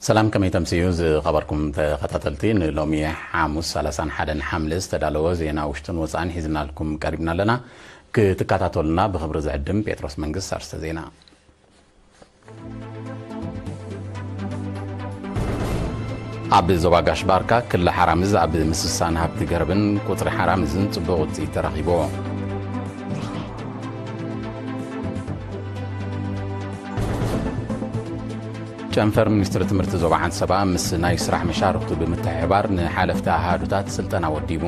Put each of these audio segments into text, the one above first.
ሰላም፣ ከመይ ተምስዩ ዝኸበርኩም ተኸታተልቲ? ንሎሚ ሓሙስ ሰላሳን ሓደን ሓምለ ዝተዳለወ ዜና ውሽጥን ወፃእን ሒዝናልኩም ቀሪብና ኣለና። ክትከታተሉና ብኽብሪ ዝዕድም ጴጥሮስ መንግስት። ኣርስተ ዜና። ኣብ ዞባ ጋሽ ባርካ ክሊ ሓራምዝ ኣብ ምስሳን ሃብቲ ገረብን ቁፅሪ ሓራምዝን ፅቡቕ ውፅኢት ተረኺቡ። ጨንፈር ሚኒስትሪ ትምህርቲ ዞባ ዓንሰባ ምስ ናይ ስራሕ መሻርኽቱ ብምትሕብባር ንሓለፍቲ ኣሃዱታት ስልጠና ወዲቡ።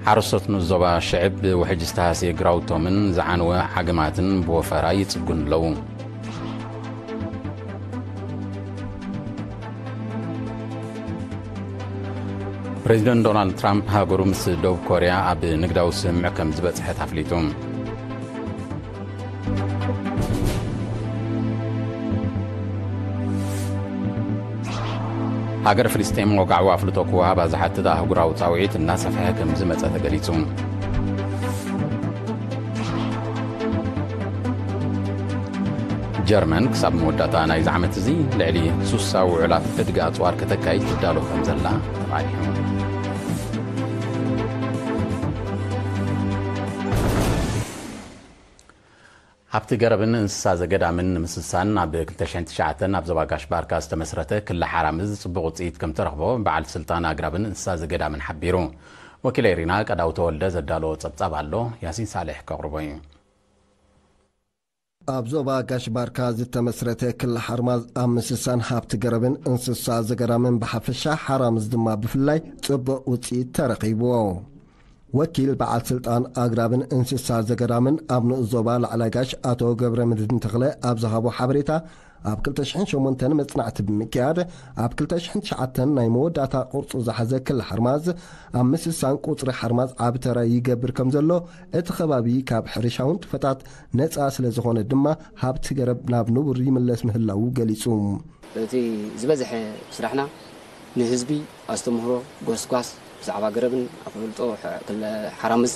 ሓረስቶት ንዞባ ሽዕብ ውሕጅ ዝተሃስየ ግራውቶምን ዝዓነወ ዓግማትን ብወፈራ ይጽጉኑ ኣለዉ። ፕሬዚደንት ዶናልድ ትራምፕ ሃገሩ ምስ ደቡብ ኮርያ ኣብ ንግዳዊ ስምምዕ ከም ዝበጽሐት ኣፍሊጡ። ሃገር ፍልስጤም ወግዓዊ ኣፍልጦ ክወሃባ ዝሓትት ኣህጉራዊ ጻውዒት እናሰፍሐ ከም ዝመጸ ተገሊጹ። ጀርመን ክሳብ መወዳእታ ናይዚ ዓመት እዚ ልዕሊ ሱሳ ውዕላት ዕድጋ ኣጽዋር ከተካይድ ትዳሎ ከም ዘላ ተቓሊሑ። ሃብቲ ገረብን እንስሳ ዘገዳምን ንምስሳን ኣብ ክልተ ሽሕን ትሽዓተን ኣብ ዞባ ጋሽ ባርካ ዝተመስረተ ክሊ ሓራምዝ ጽቡቕ ውጽኢት ከም ተረኽቦ በዓል ስልጣን ኣግራብን እንስሳ ዘገዳምን ሓቢሩ። ወኪለይ ሪና ቀዳው ተወልደ ዘዳለዎ ጸብጻብ ኣሎ፣ ያሲን ሳልሕ ከቕርቦ እዩ። ኣብ ዞባ ጋሽ ባርካ ዝተመስረተ ክሊ ሓርማዝ ኣብ ምስሳን ሃብቲ ገረብን እንስሳ ዘገዳምን ብሓፈሻ ሓራምዝ ድማ ብፍላይ ጽቡቕ ውጽኢት ተረኺብዎ። ወኪል በዓል ስልጣን ኣግራብን እንስሳ ዘገዳምን ኣብ ንኡስ ዞባ ላዕላይ ጋሽ ኣቶ ገብረ መድህን ተኽለ ኣብ ዝሃቦ ሓበሬታ፣ ኣብ ክልተ ሽሕን ሸሞንተን መጽናዕቲ ብምክያድ ኣብ ክልተ ሽሕን ትሽዓተን ናይ መወዳእታ ቅርጹ ዝሓዘ ክሊ ሓርማዝ ኣብ ምስሳን ቁጽሪ ሓርማዝ ዓቢ ተራ ይገብር ከም ዘሎ፣ እቲ ከባቢ ካብ ሕርሻዊ ንጥፈታት ነጻ ስለ ዝኾነ ድማ ሃብቲ ገረብ ናብ ንቡር ይምለስ ምህላዉ ገሊጹ። እቲ ዝበዝሐ ስራሕና ንህዝቢ ኣስተምህሮ፣ ጎስጓስ፣ ብዛዕባ ገረብን ኣፍልጦ ሕ-፣ ክለ-፣ ሓራምዝ፣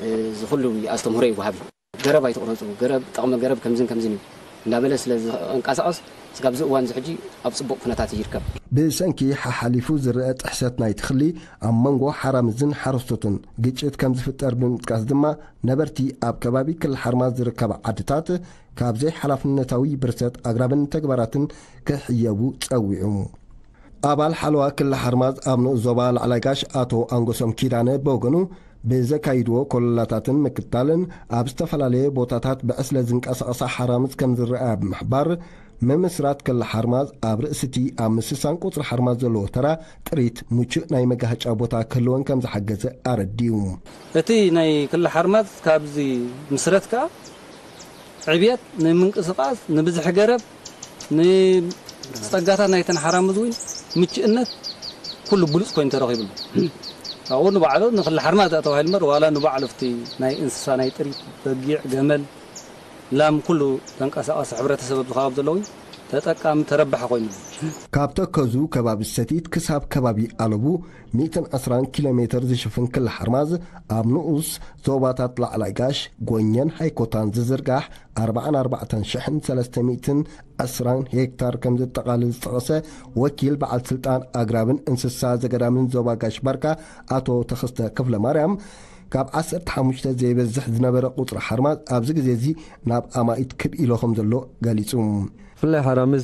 እ፣ ዝኹሉ ኣስተምህሮ ይወሃብ እዩ። ገረብ ኣይትቑረጹ፣ ገረብ፣ ጠቕሚ ገረብ ከምዝን ከምዝን እዩ እንዳበለ ስለ ዝንቀሳቐስ፣ ስጋብ እዚ እዋን እዚ ሕጂ ኣብ ጽቡቕ ኩነታት ይርከብ። ብሰንኪ ሓሓሊፉ ዝረአ ጥሕሰት ናይቲ ክሊ ኣብ መንጎ ሓራምዝን ሓረስቶትን ግጭት ከም ዝፍጠር ብምጥቃስ ድማ፣ ነበርቲ ኣብ ከባቢ ክሊ ሓርማዝ ዝርከባ ዓድታት ካብ ዘይሓላፍነታዊ ብርሰት ኣግራብን ተግባራትን ክሕየቡ ጸዊዑ። ኣባል ሓለዋ ክሊ ሓርማዝ ኣብ ንኡስ ዞባ ላዕላይ ጋሽ ኣቶ ኣንጎሶም ኪዳነ ብወገኑ፣ ብዘካይድዎ ኮለላታትን ምክትታልን ኣብ ዝተፈላለየ ቦታታት ብዕስለ ዝንቀሳቐሳ ሓራምዝ ከም ዝረኣያ ብምሕባር፣ ምምስራት ክሊ ሓርማዝ ኣብ ርእሲ እቲ ኣብ ምስሳን ቁጽሪ ሓርማዝ ዘለዎ ተራ ጥሪት ምቹእ ናይ መጋህጫ ቦታ ክህልወን ከም ዝሓገዘ ኣረዲኡ። እቲ ናይ ክሊ ሓርማዝ ካብዚ ምስረት ከኣ ዕብየት፣ ንምንቅስቓስ፣ ንብዝሒ ገረብ፣ ንጸጋታት ናይተን ሓራምዝ እውን ምችእነት ኩሉ ብሉጽ ኮይኑ ተረኺብሉ። ኣብኡ ንባዕሉ ንክሊ ሓርማዝ ተባሂሉ እምበር፣ ዋላ ንባዕሉ ኣብቲ ናይ እንስሳ ናይ ጥሪት፣ በጊዕ፣ ገመል፣ ላም፣ ኩሉ ተንቀሳቓሲ ሕብረተሰብ ኣብዚ ከባቢ ዘሎ እውን ተጠቃሚ፣ ተረባሒ ኮይኑ። ካብ ተከዙ ከባቢ ሰቲት ክሳብ ከባቢ ኣለቡ ሚእትን ዕስራን ኪሎ ሜትር ዝሽፍን ክሊ ሓርማዝ ኣብ ንኡስ ዞባታት ላዕላይ ጋሽ፣ ጎኘን ሃይኮታን ዝዝርጋሕ ኣርባዓን ኣርባዕተን ሽሕን ሰለስተ ሚእትን ዕስራን ሄክታር ከም ዘጠቓልል ዝጠቐሰ ወኪል በዓል ስልጣን ኣግራብን እንስሳ ዘገዳምን ዞባ ጋሽ ባርካ ኣቶ ተኸስተ ክፍለ ማርያም፣ ካብ ዓሰርተ ሓሙሽተ ዘይበዝሕ ዝነበረ ቁጽሪ ሓርማዝ ኣብዚ ግዜ እዚ ናብ ኣማኢት ክብ ኢሎ ከም ዘሎ ገሊጹ። ብፍላይ ሓራምዝ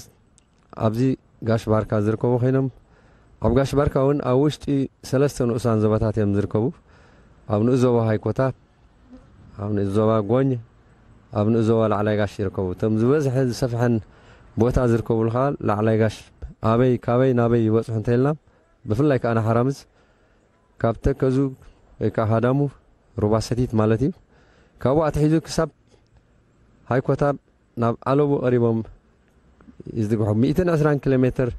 ኣብዚ ጋሽ ባርካ ዝርከቡ ኮይኖም፣ ኣብ ጋሽ ባርካ እውን ኣብ ውሽጢ ሰለስተ ንኡሳን ዞባታት እዮም ዝርከቡ። ኣብ ንኡስ ዞባ ሃይኮታ፣ ኣብ ንኡስ ዞባ ጎኝ፣ ኣብ ንኡስ ዞባ ላዕላይ ጋሽ ይርከቡ። እቶም ዝበዝሐ ዝሰፍሐን ቦታ ዝርከብሉ ከዓ ላዕላይ ጋሽ፣ ኣበይ፣ ካበይ ናበይ ይበፅሑ እንተኢልና፣ ብፍላይ ከዓ ንሓራምዝ ካብ ተከዙ ወይ ከዓ ሃዳሙ ሩባ ሰቲት ማለት እዩ። ካብኡ ኣትሒዙ ክሳብ ሃይኮታ ናብ ኣለቡ ቀሪቦም ይዝርግሑ። ሚእትን ዕስራን ኪሎ ሜትር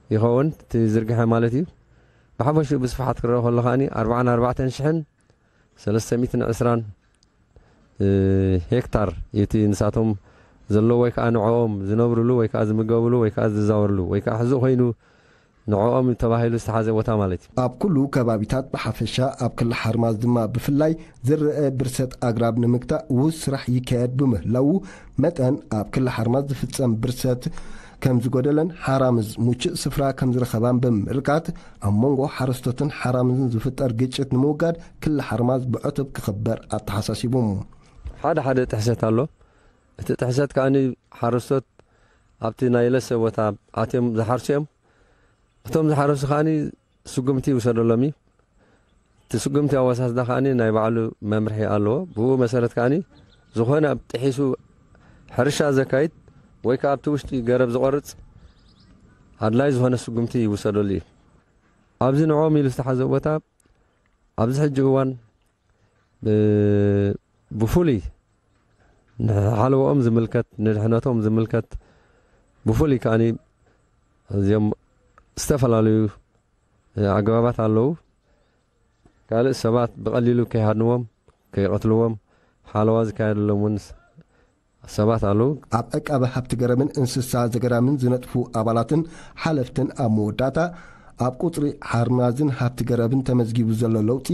ይኸውን እቲ ዝርግሐ ማለት እዩ። ብሓፈሽኡ ብስፍሓት ክረአ ከሎ ከዓኒ ኣርባዓን ኣርባዕተን ሽሕን ሰለስተ ሚእትን ዕስራን፣ እ፣ ሄክታር እቲ ንሳቶም ዘለዎ ወይ ከዓ ንዕኦም ዝነብርሉ ወይ ከዓ ዝምገብሉ ወይ ከዓ ዝዛወርሉ ወይ ከዓ ሕዚ ኮይኑ ንዕኦም ተባሂሉ ዝተሓዘ ቦታ ማለት እዩ። ኣብ ኩሉ ከባቢታት ብሓፈሻ ኣብ ክሊ ሓርማዝ ድማ ብፍላይ ዝረአ ብርሰት ኣግራብ ንምግታእ ውሁድ ስራሕ ይካየድ ብምህላዉ መጠን ኣብ ክሊ ሓርማዝ ዝፍጸም ብርሰት ከም ዝጎደለን ሓራምዝ ሙችእ ስፍራ ከም ዝረኸባን ብምምልካት ኣብ መንጎ ሓረስቶትን ሓራምዝን ዝፍጠር ግጭት ንምውጋድ ክሊ ሓርማዝ ብዕቱብ ክኽበር ኣተሓሳሲቡ። ሓደ ሓደ ጥሕሰት ኣሎ። እቲ ጥሕሰት ከኣ ሓረስቶት ኣብቲ ናይ ለሰ ቦታ ኣትዮም ዝሓርሱ እዮም። እቶም ዝሓረሱ ከኣ ስጉምቲ ይውሰደሎም እዩ። እቲ ስጉምቲ ኣወሳስዳ ከኣ ናይ ባዕሉ መምርሒ ኣለዎ። ብኡ መሰረት ከኣ ዝኾነ ኣብ ጥሒሱ ሕርሻ ዘካይድ ወይ ከኣ ኣብቲ ውሽጢ ገረብ ዝቆርጽ ኣድላይ ዝኾነ ስጉምቲ ይውሰደሉ እዩ። ኣብዚ ንዕኦም ኢሉ ዝተሓዘ ቦታ ኣብዚ ሕጂ እዋን ብ-፣ ብፍሉይ ንሓለወኦም ዝምልከት፣ ንድሕነቶም ዝምልከት ብፍሉይ ከኣ እዚኦም ዝተፈላለዩ ኣገባባት ኣለዉ። ካልእ ሰባት ብቐሊሉ ከይሃድንዎም፣ ከይቐትልዎም ሓለዋ ዝካየደሎም እውን ሰባት ኣለዉ። ኣብ ዕቃበ ሃብቲ ገረብን እንስሳ ዘገዳምን ዝነጥፉ ኣባላትን ሓለፍትን ኣብ መወዳእታ ኣብ ቁጽሪ ሓርማዝን ሃብቲ ገረብን ተመዝጊቡ ዘሎ ለውጢ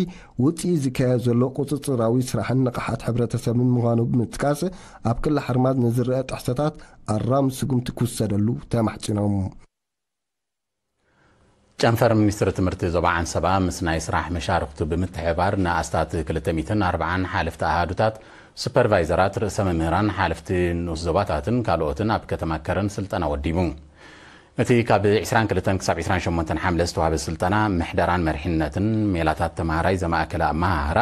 ውጽኢት ዝካየድ ዘሎ ቁጽጽራዊ ስራሕን ንቕሓት ሕብረተሰብን ምዃኑ ብምጥቃስ ኣብ ክሊ ሓርማዝ ንዝረአ ጥሕሰታት ኣራሚ ስጉምቲ ክውሰደሉ ተማሕጺኖም። ጨንፈር ሚኒስትሪ ትምህርቲ ዞባ ዓንሰባ ምስ ናይ ስራሕ መሻርኽቱ ብምትሕብባር ንኣስታት ክልተ ሚእትን ኣርባዓን ሓለፍቲ ኣሃዱታት፣ ሱፐርቫይዘራት፣ ርእሰ መምህራን፣ ሓለፍቲ ንኡስ ዞባታትን ካልኦትን ኣብ ከተማ ከረን ስልጠና ወዲቡ። እቲ ካብ ዕስራን ክልተን ክሳብ ዕስራን ሸሞንተን ሓምለ ዝተዋህበ ስልጠና ምሕደራን መሪሕነትን ሜላታት ተማሃራይ ዘማእከለ ኣመሃህራ፣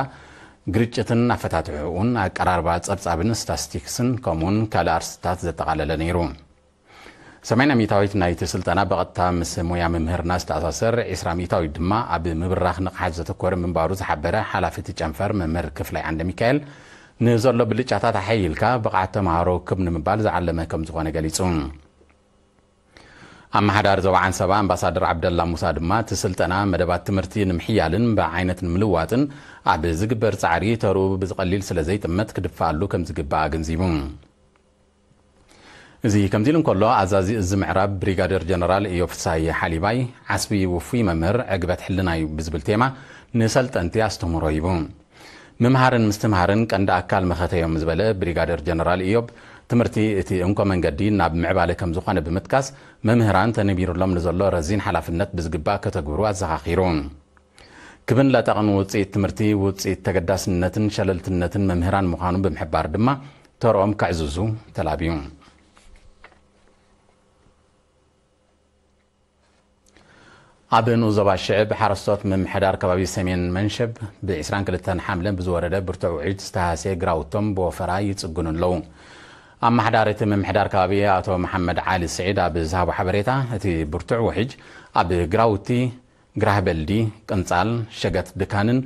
ግርጭትን ኣፈታትሕኡን፣ ኣቀራርባ ጸብጻብን ስታስቲክስን ከምኡውን ካልእ ኣርስታት ዘጠቓለለ ነይሩ። ሰማንያ ሚእታዊት ናይቲ ስልጠና ብቐጥታ ምስ ሞያ ምምህርና ዝተኣሳሰር፣ ዕስራ ሚእታዊት ድማ ኣብ ምብራኽ ንቕሓት ዘተኮረ ምንባሩ ዝሓበረ ሓላፊ እቲ ጨንፈር መምህር ክፍላይ ዓንደ ሚካኤል፣ ንዘሎ ብልጫታት ኣሐይልካ ብቕዓት ተምሃሮ ክብ ንምባል ዝዓለመ ከም ዝኾነ ገሊጹ። ኣመሓዳሪ ዞባ ዓንሰባ ኣምባሳደር ዓብደላ ሙሳ ድማ እቲ ስልጠና መደባት ትምህርቲ ንምሕያልን ብዓይነት ንምልዋጥን ኣብ ዝግበር ጻዕሪ ተርኡ ብዝቐሊል ስለ ዘይጥመት ክድፋኣሉ ከም ዝግባእ ኣገንዚቡ። እዚ ከምዚ ኢሉ እንከሎ፣ ኣዛዚ እዚ ምዕራብ ብሪጋደር ጀነራል ኢዮብ ፍሳይ ሓሊባይ፣ ዓስቢ ውፉይ መምህር ዕግበት ሕልና እዩ ብዝብል ቴማ ንሰልጠንቲ ኣስተምህሮ ሂቡ። ምምሃርን ምስትምሃርን ቀንዲ ኣካል መኸተ እዮም ዝበለ ብሪጋደር ጀነራል ኢዮብ፣ ትምህርቲ እቲ እንኮ መንገዲ ናብ ምዕባለ ከም ዝኾነ ብምጥቃስ፣ መምህራን ተነቢሩሎም ንዘሎ ረዚን ሓላፍነት ብዝግባእ ከተግብሩ ኣዘኻኺሩ። ክብን ለጠቕን ውጽኢት ትምህርቲ፣ ውጽኢት ተገዳስነትን ሸለልትነትን መምህራን ምዃኑ ብምሕባር ድማ፣ ተርኦም ከዕዝዙ ተላብዩ። ኣብ ንኡስ ዞባ ሽዕብ፣ ሓረስቶት ምምሕዳር ከባቢ ሰሜን መንሸብ፣ ብ ዕስራን ክልተን ሓምለ ብዝወረደ ብርቱዕ ውሕጅ ዝተሃስየ ግራውቶም ብወፈራ ይጽግኑ ኣለዉ። ኣመሓዳሪ እቲ ምምሕዳር ከባቢ ኣቶ መሓመድ ዓሊ ስዒድ ኣብ ዝሃቦ ሓበሬታ፣ እቲ ብርቱዕ ውሕጅ ኣብ ግራውቲ ግራህ በልዲ፣ ቅንጻል፣ ሸገት ድካንን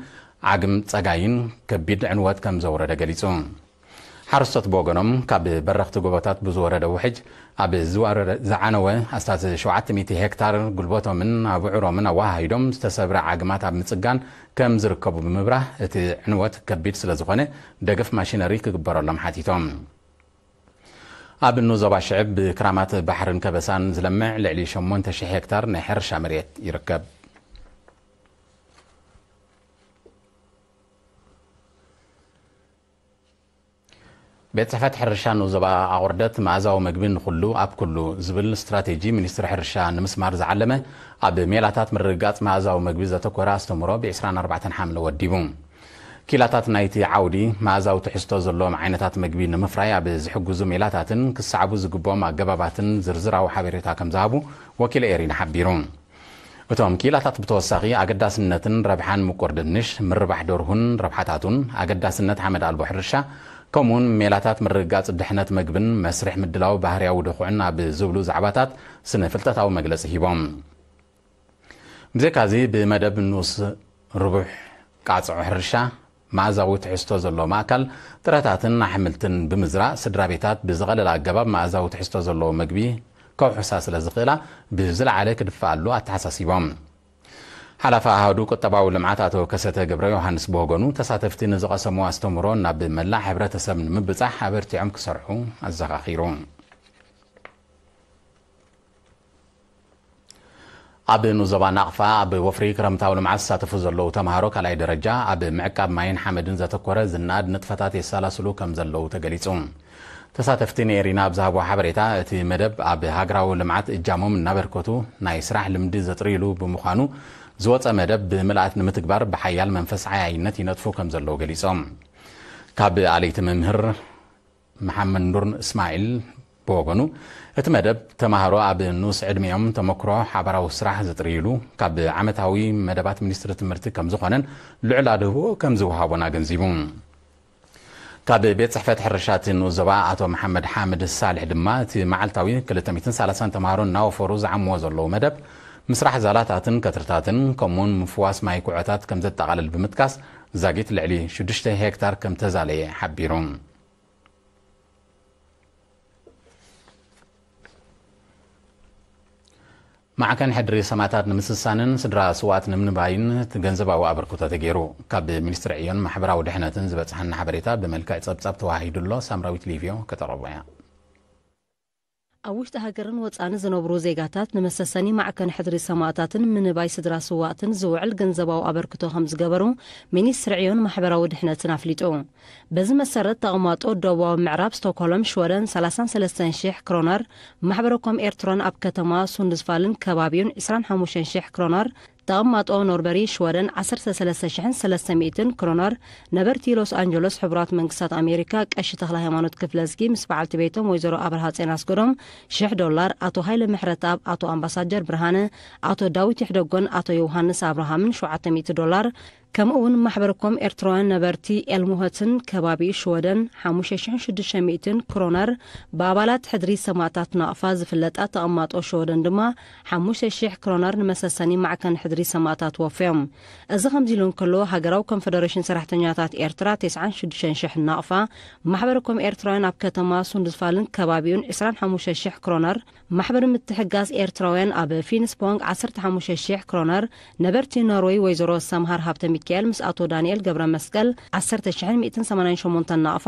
ዓግም ጸጋይን ከቢድ ዕንወት ከም ዘውረደ ገሊጹ። ሓረስቶት ብወገኖም፣ ካብ በረኽቲ ጎቦታት ብዝወረደ ውሕጅ ኣብ ዝወረ-፣ ዝዓነወ ኣስታት ሸውዓተ ሚእቲ ሄክታር ጉልበቶምን ኣቡዕሮምን ኣወሃሂዶም ዝተሰብረ ዓግማት ኣብ ምጽጋን ከም ዝርከቡ ብምብራህ፣ እቲ ዕንወት ከቢድ ስለ ዝኾነ፣ ደገፍ ማሽነሪ ክግበረሎም ሓቲቶም። ኣብ ንኡስ ዞባ ሽዕብ ብክራማት ባሕርን ከበሳን ዝለምዕ ልዕሊ ሸሞንተ ሽሕ ሄክታር ናይ ሕርሻ መሬት ይርከብ። ቤት ጽሕፈት ሕርሻ ንኡስ ዞባ ኣቑርደት፣ መኣዛዊ መግቢ ንኹሉ ኣብ ኩሉ ዝብል ስትራቴጂ ሚኒስትሪ ሕርሻ ንምስማር ዝዓለመ፣ ኣብ ሜላታት ምርግጋጽ መኣዛዊ መግቢ ዘተኮረ ኣስተምህሮ ብ ዕስራን ኣርባዕተን ሓምለ ወዲቡ። ኪላታት ናይቲ ዓውዲ፣ መኣዛዊ ትሕዝቶ ዘለዎም ዓይነታት መግቢ ንምፍራይ ኣብ ዝሕግዙ ሜላታትን ክሰዕቡ ዝግብኦም ኣገባባትን ዝርዝራዊ ሓበሬታ ከም ዝሃቡ ወኪል ኤሪና ሓቢሩ። እቶም ኪላታት ብተወሳኺ ኣገዳስነትን ረብሓን ምቁር ድንሽ፣ ምርባሕ ደርሁን ረብሓታቱን፣ ኣገዳስነት ሓመድ ኣልቦ ሕርሻ፣ ከምኡውን ሜላታት ምርግጋጽ ድሕነት መግብን መስርሕ ምድላው ባህርያዊ ድኹዕን ኣብ ዝብሉ ዛዕባታት ስነ ፍልጠታዊ መግለጺ ሂቦም። ብዘይካዚ፣ ብመደብ ንኡስ ርቡሕ ቃጽዖ ሕርሻ፣ መኣዛዊ ትሕዝቶ ዘለዎ ማእከል ጥረታትን ኣሕምልትን ብምዝራእ፣ ስድራ ቤታት ብዝቐለለ ኣገባብ መኣዛዊ ትሕዝቶ ዘለዎ መግቢ ከውሕሳ ስለ ዝኽእላ፣ ብዝለዓለ ክድፈኣሉ ኣተሓሳሲቦም። ሓላፊ ኣሃዱ ቁጠባዊ ልምዓት ኣቶ ከሰተ ገብረ ዮሃንስ ብወገኑ፣ ተሳተፍቲ ንዝቐሰምዎ ኣስተምህሮ ናብ መላእ ሕብረተሰብ ንምብጻሕ ኣበርቲዖም ክሰርሑ ኣዘኻኺሩ። ኣብ ንዞባ ናቕፋ ኣብ ወፍሪ ክረምታዊ ልምዓት ዝሳተፉ ዘለዉ ተምሃሮ ካልኣይ ደረጃ ኣብ ምዕቃብ ማይን ሓመድን ዘተኮረ ዝነኣድ ንጥፈታት የሰላስሉ ከም ዘለዉ ተገሊጹ። ተሳተፍቲ ንኤሪና ኣብ ዝሃብዎ ሓበሬታ፣ እቲ መደብ ኣብ ሃገራዊ ልምዓት እጃሞም እናበርከቱ ናይ ስራሕ ልምዲ ዘጥርይሉ ብምዃኑ፣ ዝወጸ መደብ ብምልኣት ንምትግባር ብሓያል መንፈስ ዓያይነት ይነጥፉ ከም ዘለዉ ገሊጾም። ካብ ኣለይቲ መምህር መሓመድ ኑር እስማዒል ብወገኑ፣ እቲ መደብ ተምሃሮ ኣብ ንኡስ ዕድሚኦም ተመክሮ ሓባራዊ ስራሕ ዝጥርይሉ ካብ ዓመታዊ መደባት ሚኒስትሪ ትምህርቲ ከም ዝኾነን ልዑል ኣድህቦ ከም ዝወሃቦን ኣገንዚቡ። ካብ ቤት ጽሕፈት ሕርሻ እቲ ንኡስ ዞባ ኣቶ መሓመድ ሓምድ ሳልሕ ድማ፣ እቲ መዓልታዊ ክልተ ሚእትን ሰላሳን ተምሃሮ እናወፈሩ ዝዓምዎ ዘለዉ መደብ ምስራሕ ዛላታትን ከትርታትን ከምኡውን ምፍዋስ ማይ ኩዖታት ከም ዘጠቓልል ብምጥቃስ፣ ዛጊት ልዕሊ ሽዱሽተ ሄክታር ከም ተዛለየ ሓቢሩ። ማዕከን ሕድሪ ሰማእታት ንምስሳንን ስድራ ስውኣት ንምንባይን ገንዘባዊ ኣበርክቶ ተገይሩ። ካብ ሚኒስትሪ ዕዮን ማሕበራዊ ድሕነትን ዝበጽሓና ሓበሬታ ብመልክዕ ጸብጻብ ተዋሂዱ ኣሎ። ሳምራዊት ሊቪዮ ከተቕርቦ እያ። ኣብ ውሽጢ ሃገርን ወጻእን ዝነብሩ ዜጋታት ንመሰሰኒ ማዕከን ሕድሪ ሰማእታትን ምንባይ ስድራ ስዋእትን ዝውዕል ገንዘባዊ ኣበርክቶ ከም ዝገበሩ ሚኒስትሪ ዕዮን ማሕበራዊ ድሕነትን ኣፍሊጡ። በዚ መሰረት፣ ተቐማጦ ደቡባዊ ምዕራብ ስቶክሆልም ሽወደን ሰላሳን ሰለስተን ሽሕ ክሮነር፣ ማሕበረ ኮም ኤርትራን ኣብ ከተማ ሱንድስፋልን ከባቢኡን ዕስራን ሓሙሽተን ሽሕ ክሮነር፣ ተቐማጦ ኖርበሪ ሽወደን ዓሰርተ ሰለስተ ሽሕን ሰለስተ ሚእትን ክሮነር፣ ነበርቲ ሎስ ኣንጀሎስ ሕቡራት መንግስታት ኣሜሪካ ቀሺ ተኽለ ሃይማኖት ክፍለዝጊ ምስ በዓልቲ ቤቶም ወይዘሮ ኣብርሃ ጼና ኣስገዶም ሽሕ ዶላር፣ ኣቶ ሃይለ ምሕረተኣብ፣ ኣቶ ኣምባሳጀር ብርሃነ፣ ኣቶ ዳዊት ይሕደጎን ኣቶ ዮውሃንስ ኣብርሃምን ሸውዓተ ሚእቲ ዶላር፣ ከምኡ እውን ማሕበረ ኮም ኤርትራውያን ነበርቲ ኤልሙሆትን ከባቢኡ ሽወደን ሓሙሽተ ሽሕን ሽዱሽተ ሚእትን ክሮነር፣ ብኣባላት ሕድሪ ሰማእታት ናቕፋ ዝፍለጣ ተቐማጦ ሽወደን ድማ ሓሙሽተ ሽሕ ክሮነር ንመሰሰኒ ማዕከን ሕድሪ ሰማእታት ወፍዮም። እዚ ከምዚ ኢሉ እንከሎ፣ ሃገራዊ ኮንፈደሬሽን ሰራሕተኛታት ኤርትራ ተስዓን ሽዱሽተን ሽሕ ናቕፋ፣ ማሕበረ ኮም ኤርትራውያን ኣብ ከተማ ሱንድስፋልን ከባቢኡን ዕስራን ሓሙሽተ ሽሕ ክሮነር፣ ማሕበር ምትሕጋዝ ኤርትራውያን ኣብ ፊንስቦንግ ዓሰርተ ሓሙሽተ ሽሕ ክሮነር፣ ነበርቲ ኖርወይ ወይዘሮ ሰምሃር ሃብተ ሚካኤል ምስ ኣቶ ዳንኤል ገብረ መስቀል ዓሰርተ ሽሕን ሚእትን ሰማንያን ሸሞንተን ናቕፋ፣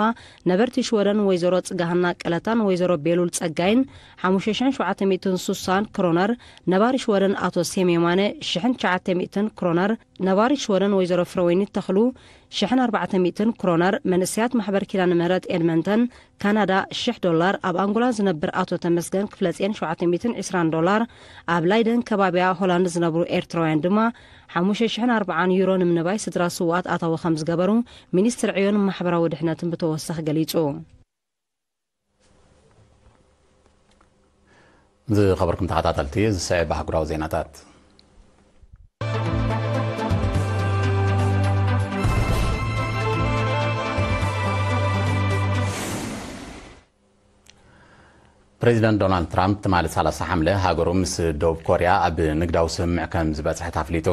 ነበርቲ ሽወደን ወይዘሮ ጽጋሃና ቀለታን ወይዘሮ ቤሉል ጸጋይን ሓሙሽተ ሽሕን ሸውዓተ ሚእትን ሱሳን ክሮነር፣ ነባሪ ሽወደን ኣቶ ሴም የማነ ሽሕን ትሽዓተ ሚእትን ክሮነር፣ ነባሪ ሽወደን ወይዘሮ ፍረወይኒ ተኽሉ ሽሕን ኣርባዕተ ሚእትን ክሮነር፣ መንእሰያት ማሕበር ኪዳነ ምህረት ኤድመንተን ካናዳ ሽሕ ዶላር፣ ኣብ ኣንጎላ ዝነብር ኣቶ ተመስገን ክፍለጽየን ሸውዓተ ሚእትን ዕስራን ዶላር፣ ኣብ ላይደን ከባቢያ ሆላንድ ዝነብሩ ኤርትራውያን ድማ ሓሙሽተ ሽሕን ኣርባዓን ዩሮ ንምንባይ ስድራ ስውኣት ኣታዊ ከም ዝገበሩ ሚኒስትሪ ዕዮን ማሕበራዊ ድሕነትን ብተወሳኺ ገሊጹ። ዝኸበርኩም ተኸታተልቲ፣ ዝስዕብ ኣህጉራዊ ዜናታት። ፕሬዚደንት ዶናልድ ትራምፕ ትማሊ ሰላሳ ሓምለ ሃገሩ ምስ ደቡብ ኮርያ ኣብ ንግዳዊ ስምምዕ ከም ዝበጽሐት ኣፍሊጡ።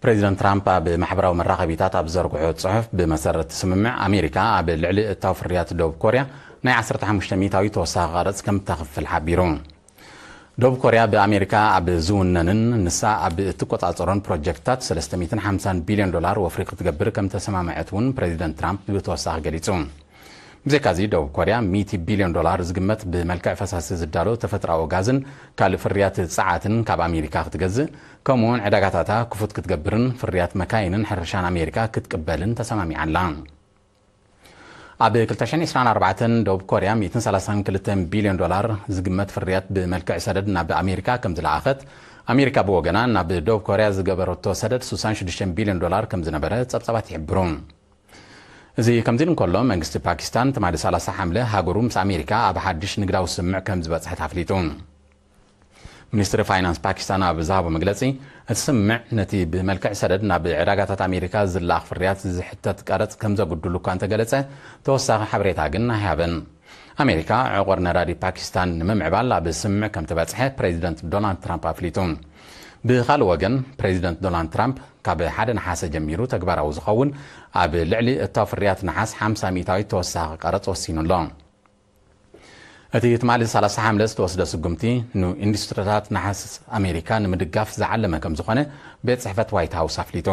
ፕሬዚደንት ትራምፕ ኣብ ማሕበራዊ መራኸቢታት ኣብ ዝዘርግሖ ጽሑፍ፣ ብመሰረት እቲ ስምምዕ ኣሜሪካ ኣብ ልዕሊ እታው ፍርያት ደቡብ ኮርያ ናይ ዓሰርተ ሓሙሽተ ሚእታዊ ተወሳኺ ቀረጽ ከም እተኽፍል ሓቢሩ። ደቡብ ኮርያ ብኣሜሪካ ኣብ ዝውነንን ንሳ ኣብ እትቆጻጸሮን ፕሮጀክትታት ሰለስተ ሚእትን ሓምሳን ቢልዮን ዶላር ወፍሪ ክትገብር ከም ተሰማምዐት እውን ፕሬዚደንት ትራምፕ ብተወሳኺ ገሊጹ። ብዘይካዚ፣ ደቡብ ኮርያ ሚእቲ ቢልዮን ዶላር ዝግመት ብመልክዕ ፈሳሲ ዝዳሎ ተፈጥሮኣዊ ጋዝን ካልእ ፍርያት ጸዓትን ካብ ኣሜሪካ ክትገዝእ፣ ከምኡውን ዕዳጋታታ ክፉት ክትገብርን ፍርያት መካይንን ሕርሻን ኣሜሪካ ክትቅበልን ተሰማሚዓ ኣላ። ኣብ ክልተ ሽሕን ዕስራን ኣርባዕተን፣ ደቡብ ኮርያ ሚእትን ሰላሳን ክልተን ቢልዮን ዶላር ዝግመት ፍርያት ብመልክዕ ሰደድ ናብ ኣሜሪካ ከም ዝለኣኸት፣ ኣሜሪካ ብወገና ናብ ደቡብ ኮርያ ዝገበረቶ ሰደድ ስሳን ሽዱሽተን ቢልዮን ዶላር ከም ዝነበረ ጸብጻባት ይሕብሩ። እዚ ከምዚ ኢሉ እንከሎ፣ መንግስቲ ፓኪስታን ትማሊ ሰላሳ ሓምለ ሃገሩ ምስ ኣሜሪካ ኣብ ሓድሽ ንግዳዊ ስምምዕ ከም ዝበጽሐት ኣፍሊጡ። ሚኒስትሪ ፋይናንስ ፓኪስታን ኣብ ዝሃቦ መግለጺ፣ እቲ ስምምዕ ነቲ ብመልክዕ ሰደድ ናብ ዕዳጋታት ኣሜሪካ ዝለኣኽ ፍርያት ዝሕተት ቀረጽ ከም ዘጉድሉ እኳ እንተገለጸ፣ ተወሳኺ ሓበሬታ ግን ኣይሃበን። ኣሜሪካ ዕቑር ነዳዲ ፓኪስታን ንምምዕባል ኣብ ስምምዕ ከም ተበጽሐ ፕሬዚደንት ዶናልድ ትራምፕ ኣፍሊጡ። ብኻልእ ወገን፣ ፕሬዚደንት ዶናልድ ትራምፕ ካብ ሓደ ነሓሰ ጀሚሩ ተግባራዊ ዝኸውን ኣብ ልዕሊ እታው ፍርያት ነሓስ ሓምሳ ሚእታዊት ተወሳኺ ቀረጽ ወሲኑ ኣሎ። እቲ ትማሊ ሰላሳ ሓምለ ዝተወስደ ስጉምቲ፣ ንኢንዱስትሪታት ነሓስ ኣሜሪካ ንምድጋፍ ዝዓለመ ከም ዝኾነ ቤት ጽሕፈት ዋይት ሃውስ ኣፍሊጡ።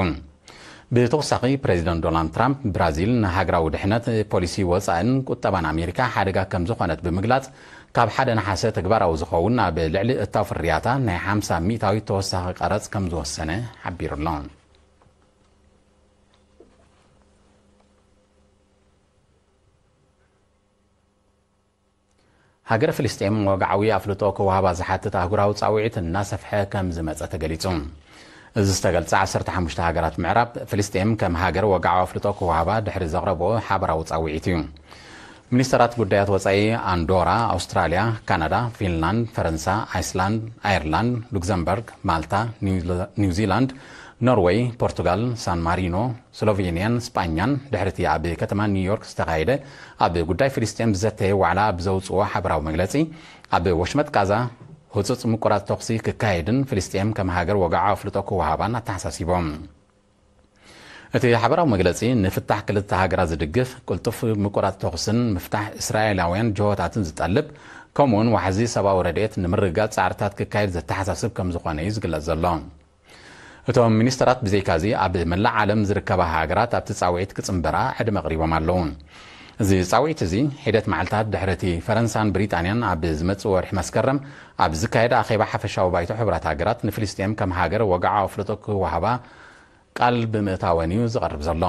ብተወሳኺ፣ ፕሬዚደንት ዶናልድ ትራምፕ፣ ብራዚል ንሃገራዊ ድሕነት፣ ፖሊሲ ወፃእን ቁጠባን ኣሜሪካ ሓደጋ ከም ዝኾነት ብምግላፅ፣ ካብ ሓደ ነሓሰ ተግባራዊ ዝኸውን ኣብ ልዕሊ እታው ፍርያታ ናይ ሓምሳ ሚእታዊት ተወሳኺ ቀረፅ ከም ዝወሰነ ሓቢሩ ኣሎ። ሃገረ ፍልስጤም ወግዓዊ ኣፍልጦ ክወሃባ ዝሓትት ኣህጉራዊ ጻውዒት እናሰፍሐ ከም ዝመጸ ተገሊጹ። እዚ ዝተገልጸ፣ ዓሰርተ ሓሙሽተ ሃገራት ምዕራብ ፍልስጤም ከም ሃገር ወግዓዊ ኣፍልጦ ክወሃባ ድሕሪ ዘቕረብኦ ሓበራዊ ጻውዒት እዩ። ሚኒስተራት ጉዳያት ወጻኢ ኣንዶራ፣ ኣውስትራልያ፣ ካናዳ፣ ፊንላንድ፣ ፈረንሳ፣ ኣይስላንድ፣ ኣየርላንድ፣ ሉክዘምበርግ፣ ማልታ፣ ኒው-፣ ኒውዚላንድ፣ ኖርወይ፣ ፖርቱጋል፣ ሳን ማሪኖ፣ ስሎቬንያን ስጳኛን፣ ድሕሪቲ ኣብ ከተማ ኒውዮርክ ዝተኻየደ ኣብ ጉዳይ ፍልስጤም ዝዘተየ ዋዕላ ብዘውፅዎ ሓበራዊ መግለፂ፣ ኣብ ወሽመጥ ቃዛ ህፁፅ ምቁራፅ ተኹሲ ክካየድን ፍልስጤም ከም ሃገር ወግዓዊ ኣፍልጦ ክወሃባን ኣተሓሳሲቦም። እቲ ሓበራዊ መግለፂ፣ ንፍታሕ ክልተ ሃገራት ዝድግፍ፣ ቅልጡፍ ምቁራፅ ተኹስን ምፍታሕ እስራኤላውያን ጅሆታትን ዝጠልብ፣ ከምኡውን ዋሕዚ ሰብኣዊ ረድኤት ንምርግጋፅ ፃዕርታት ክካየድ ዘተሓሳስብ ከም ዝኾነ እዩ ዝግለጽ ዘሎ። እቶም ሚኒስተራት ብዘይካዚ፣ ኣብ መላእ ዓለም ዝርከባ ሃገራት ኣብቲ ጻውዒት ክጽንበራ ዕድመ ኣቕሪቦም ኣለዉ። እዚ ጻውዒት እዚ፣ ሒደት መዓልታት ድሕሪ እቲ ፈረንሳን ብሪጣንያን ኣብ ዝመጽእ ወርሒ መስከረም ኣብ ዝካየድ ኣኼባ ሓፈሻዊ ባይቶ ሕቡራት ሃገራት፣ ንፍልስጤም ከም ሃገር ወግዓዊ ኣፍልጦ ክወሃባ ቃል ብምእታወን እዩ ዝቐርብ ዘሎ።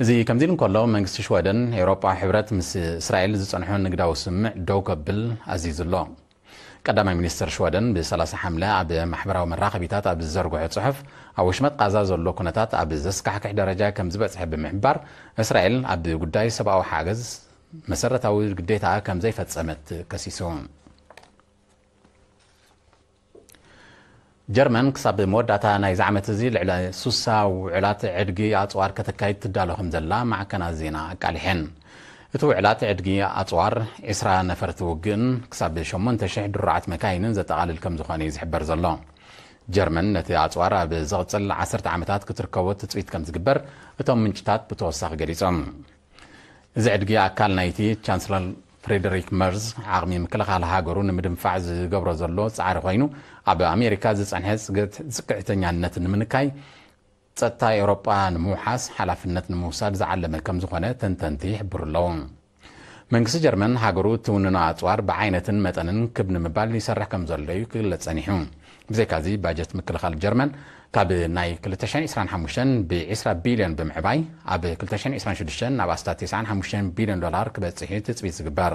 እዚ ከምዚ ኢሉ እንከሎ፣ መንግስቲ ሽወደን፣ ኤውሮጳዊ ሕብረት ምስ እስራኤል ዝጸንሖ ንግዳዊ ስምምዕ ደው ከብል ኣዚዙ ኣሎ። ቀዳማይ ሚኒስተር ሽወደን ብሰላሳ ሓምለ ኣብ ማሕበራዊ መራኸቢታት ኣብ ዝዘርግሖ ጽሑፍ፣ ኣብ ወሽመጥ ቃዛ ዘሎ ኩነታት ኣብ ዘስካሕክሕ ደረጃ ከም ዝበጽሐ ብምሕባር፣ እስራኤል ኣብ ጉዳይ ሰብኣዊ ሓገዝ መሰረታዊ ግዴታኣ ከም ዘይፈጸመት ከሲሱ። ጀርመን ክሳብ መወዳእታ ናይዚ ዓመት እዚ ልዕሊ ሱሳ ውዕላት ዕድጊ ኣጽዋር ከተካይድ ትዳሎ ከም ዘላ ማዕከናት ዜና ኣቃሊሐን። እቲ ውዕላት ዕድጊ ኣጽዋር፣ ዕስራ ነፈርቲ ውግእን ክሳብ ሸሞንተ ሽሕ ድሩዓት መካይንን ዘጠቓልል ከም ዝኾነ እዩ ዝሕበር ዘሎ። ጀርመን ነቲ ኣጽዋር ኣብ ዝቕጽል ዓሰርተ ዓመታት ክትርከቦ ትጽቢት ከም ዝግበር እቶም ምንጭታት ብተወሳኺ ገሊጾም። እዚ ዕድጊ ኣካል ናይቲ ቻንስለር ፍሬደሪክ መርዝ ዓቕሚ ምክልኻል ሃገሩ ንምድንፋዕ ዝገብሮ ዘሎ ጻዕሪ ኮይኑ፣ ኣብ ኣሜሪካ ዝጸንሐ ጽግዕት-፣ ጽግዕተኛነት ንምንካይ፣ ጸጥታ ኤውሮጳ ንምውሓስ ሓላፍነት ንምውሳድ ዝዓለመ ከም ዝኾነ ተንተንቲ ይሕብሩ ኣለዉ። መንግስቲ ጀርመን ሃገሩ እትውንኖ ኣጽዋር ብዓይነትን መጠንን ክብ ንምባል ይሰርሕ ከም ዘሎ እዩ ክግለጽ ጸኒሑ። ብዘይካዚ፣ ባጀት ምክልኻል ጀርመን ካብ ናይ ክልተ ሽሕን ዕስራን ሓሙሽተን ብ ዕስራ ቢልዮን ብምዕባይ፣ ኣብ ክልተ ሽሕን ዕስራን ሽዱሽተን ናብ ኣስታት ተስዓን ሓሙሽተን ቢልዮን ዶላር ክበጽሕ እዩ ትጽቢት ዝግበር።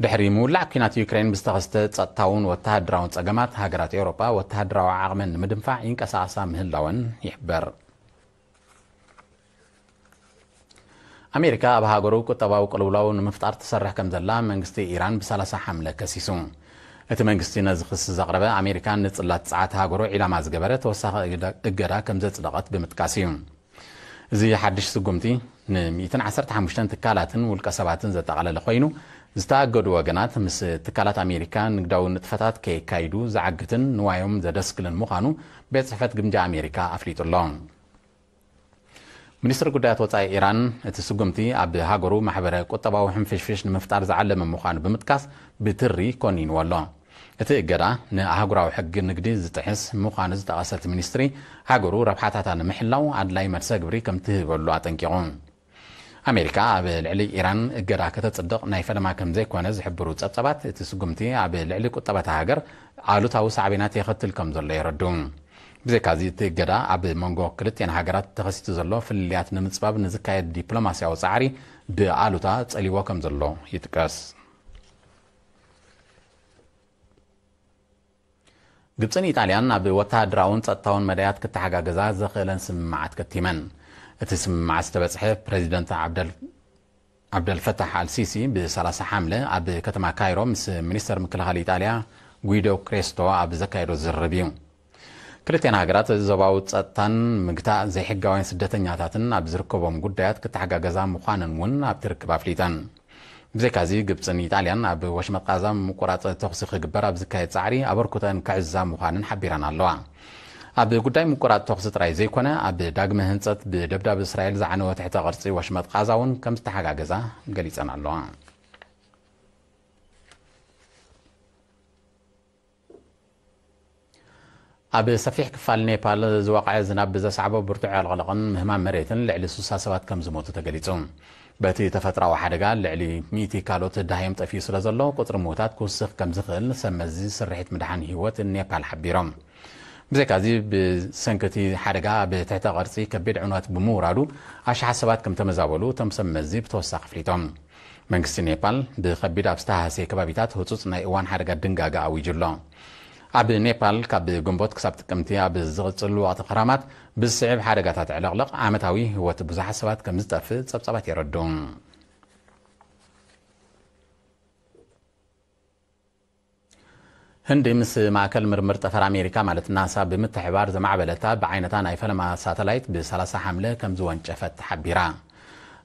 ድሕሪ ምውላዕ ኲናት ዩክሬን ብዝተኸስተ ጸጥታውን ወተሃደራውን ጸገማት፣ ሃገራት ኤውሮጳ ወተሃደራዊ ዓቕመን ንምድንፋዕ ይንቀሳቐሳ ምህላወን ይሕበር። ኣሜሪካ ኣብ ሃገሩ ቁጠባዊ ቅልውላው ንምፍጣር ትሰርሕ ከም ዘላ መንግስቲ ኢራን ብሰላሳ ሓምለ ከሲሱ። እቲ መንግስቲ ነዚ ክሲ ዘቕረበ፣ ኣሜሪካ ንጽላት ጸዓት ሃገሩ ዒላማ ዝገበረ ተወሳኺ እገዳ፣ እገዳ ከም ዘጽደቐት ብምጥቃስ እዩ። እዚ ሓድሽ ስጉምቲ፣ ን ሚእትን ዓሰርተ ሓሙሽተን ትካላትን ውልቀ ሰባትን ዘጠቓለለ ኮይኑ፣ ዝተኣገዱ ወገናት ምስ ትካላት ኣሜሪካ ንግዳዊ ንጥፈታት ከየካይዱ ዝዓግትን ንዋዮም ዘደስክልን ምዃኑ ቤት ጽሕፈት ግምጃ ኣሜሪካ ኣፍሊጡ ኣሎ። ሚኒስትሪ ጉዳያት ወጻኢ ኢራን፣ እቲ ስጉምቲ ኣብ ሃገሩ ማሕበረ ቁጠባዊ ሕንፍሽፍሽ ንምፍጣር ዝዓለመ ምዃኑ ብምጥቃስ፣ ብትሪ ኮኒንዎ ኣሎ። እቲ እገዳ፣ ንኣህጉራዊ ሕጊ ንግዲ ዝጥሕስ ምዃኑ ዝጠቐሰ እቲ ሚኒስትሪ፣ ሃገሩ ረብሓታታ ንምሕላው ኣድላይ መርሰ ግብሪ ከም ትህበሉ ኣጠንቂቑ። ኣሜሪካ ኣብ ልዕሊ ኢራን እገዳ ከተጽድቕ ናይ ፈለማ ከም ዘይኮነ ዝሕብሩ ጸብጻባት፣ እቲ ስጉምቲ ኣብ ልዕሊ ቁጠባታ ሃገር ኣሉታዊ ሳዕቤናት የኸትል ከም ዘሎ የረድኡ። ብዘይካዚ፣ እቲ እገዳ ኣብ መንጎ ክልቲኣን ሃገራት ተኸሲቱ ዘሎ ፍልልያት ንምጽባብ ንዝካየድ ዲፕሎማስያዊ ጻዕሪ ብኣሉታ ጸሊዎ ከም ዘሎ ይጥቀስ። ግብጽን ኢጣልያን ኣብ ወተሃደራውን ጸጥታውን መዳያት ክተሓጋገዛ ዘኽእለን ስምምዓት ከቲመን። እቲ ስምምዓት ዝተበጽሐ፣ ፕረዚደንት ዓብደል-፣ ዓብደልፈታሕ ኣልሲሲ ብሰላሳ ሓምለ ኣብ ከተማ ካይሮ ምስ ሚኒስተር ምክልኻል ኢጣልያ ጉይዶ ክሬስቶ ኣብ ዘካየዶ ዝርርብ እዩ። ክልቲኣን ሃገራት ዞባዊ ጸጥታን ምግታእ ዘይሕጋውያን ስደተኛታትን ኣብ ዝርከቦም ጉዳያት ክተሓጋገዛ ምዃነን እውን ኣብቲ ርክብ ኣፍሊጠን። ብዘይካዚ፣ ግብጽን ኢጣልያን ኣብ ወሽመጥ ቃዛ ምቁራጽ ተኹሲ ክግበር ኣብ ዝካየድ ጻዕሪ ኣበርክቶአን ክዕዝዛ ምዃነን ሓቢረን ኣለዋ። ኣብ ጉዳይ ምቁራጽ ተኹሲ ጥራይ ዘይኮነ፣ ኣብ ዳግመ ህንጸት ብደብዳብ እስራኤል ዝዓነወ ትሕተ ቅርጺ ወሽመጥ ቃዛ እውን ከም ዝተሓጋገዛ ገሊጸን ኣለዋ። ኣብ ሰፊሕ ክፋል ኔፓል ዝወቕዐ ዝናብ ብዘስዓቦ ብርቱዕ ዕልቕልቕን ምህማም መሬትን ልዕሊ ስሳ ሰባት ከም ዝሞቱ ተገሊጹ። በቲ ተፈጥሮኣዊ ሓደጋ ልዕሊ ሚእቲ ካልኦት ደሃዮም ጠፊኡ ስለ ዘሎ፣ ቁጽሪ ምዉታት ክውስኽ ከም ዝኽእል ሰብ መዚ ስርሒት ምድሓን ህይወት ኔፓል ሓቢሮም። ብዘይካዚ፣ ብሰንኪ እቲ ሓደጋ ኣብ ትሕተ ቅርጺ ከቢድ ዕንወት ብምውራዱ፣ ኣሽሓት ሰባት ከም ተመዛበሉ እቶም ሰብ መዚ ብተወሳኺ ኣፍሊጦም። መንግስቲ ኔፓል ብኸቢድ ኣብ ዝተሃስየ ከባቢታት ህጹጽ ናይ እዋን ሓደጋ ድንጋገ ኣዊጁ ኣሎ። ኣብ ኔፓል ካብ ግንቦት ክሳብ ጥቅምቲ ኣብ ዝቕጽሉ ወቕቲ ክራማት ብዝስዕብ ሓደጋታት ዕልቕልቕ ዓመታዊ ህይወት ብዙሓት ሰባት ከም ዝጠፍእ ጸብጻባት የረድኡ። ህንዲ ምስ ማእከል ምርምር ጠፈር ኣሜሪካ ማለት ናሳ ብምትሕባር ዘማዕበለታ ብዓይነታ ናይ ፈለማ ሳተላይት ብ30 ሓምለ ከም ዝወንጨፈት ሓቢራ።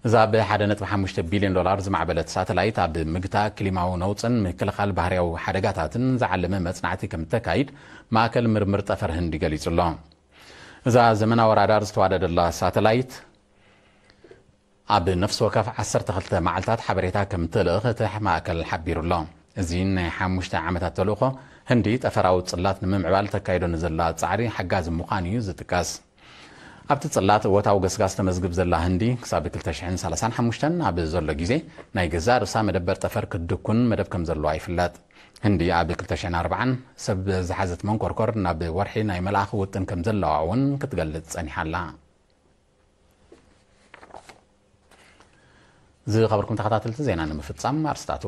እዛ ብ1.5 ቢልዮን ዶላር ዝማዕበለት ሳተላይት ኣብ ምግታ ክሊማዊ ነውጽን ምክልኻል ባህርያዊ ሓደጋታትን ዝዓለመ መጽናዕቲ ከም እተካይድ ማእከል ምርምር ጠፈር ህንዲ ገሊጹ ኣሎ። እዛ ዘመናዊ ራዳር ዝተዋደደላ ሳተላይት ኣብ ነፍሲ ወከፍ 12 መዓልታት ሓበሬታ ከም እትልእኽ እቲ ማእከል ሓቢሩ ኣሎ። እዚ ናይ ሓሙሽተ ዓመታት ተልእኾ ህንዲ ጠፈራዊ ጽላት ንምምዕባል ተካይዶ ንዘላ ጻዕሪ ሓጋዚ ምዃኑ እዩ ዝጥቀስ። ኣብቲ ጽላት እወታዊ ገስጋስ ተመዝግብ ዘላ ህንዲ፣ ክሳብ 2035 ኣብ ዘሎ ግዜ ናይ ገዛእ ርእሳ መደበር ጠፈር ክትድኩን መደብ ከም ዘለዋ ይፍለጥ። ህንዲ ኣብ 2004 ሰብ ዝሓዘት መንኮርኮር ናብ ወርሒ ናይ መልኣኺ ውጥን ከም ዘለዋ እውን ክትገልጽ ጸኒሓ ኣላ። ዝኸበርኩም ተኸታተልቲ ዜና ንምፍጻም ኣርስታቱ።